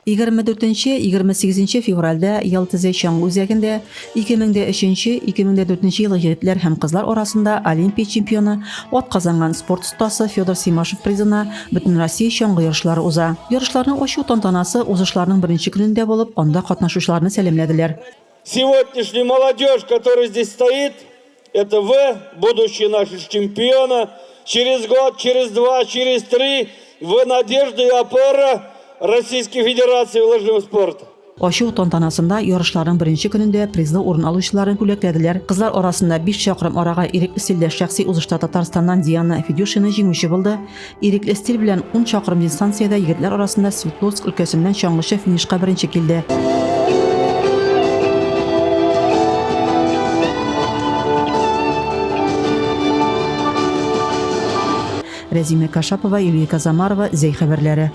24 28 февральдә Ялтызэ чаңгы үзәгендә 2003 2004 елгы егетләр һәм кызлар арасында Олимпия чемпионы, атказанган спорт остасы Федор Симашев призына Бөтенроссия чаңгы ярышлары уза. Ярышларның ачу тантанасы узышларның беренче көнендә булып, анда катнашучыларны сәламләделәр. Сегодняшняя молодежь, которая здесь стоит, это вы, будущие наши чемпионы. Через год, через два, через три вы надежда и опора Российской Федерации лыжного спорта. Ачу тантанасында ярышларның беренче көнендә призлы урын алучыларын бүләкләделәр. Кызлар арасында 5 чакрым арага ирекле стильдә шәхси узышта Татарстаннан Диана Федюшина җиңүче булды. Ирекле стиль белән ун чакрым дистанциядә егетләр арасында Свердловск өлкәсеннән чаңгычы финишка беренче килде. Рәзимә Кашапова, Юлия Казамарова, Зәй хәбәрләре.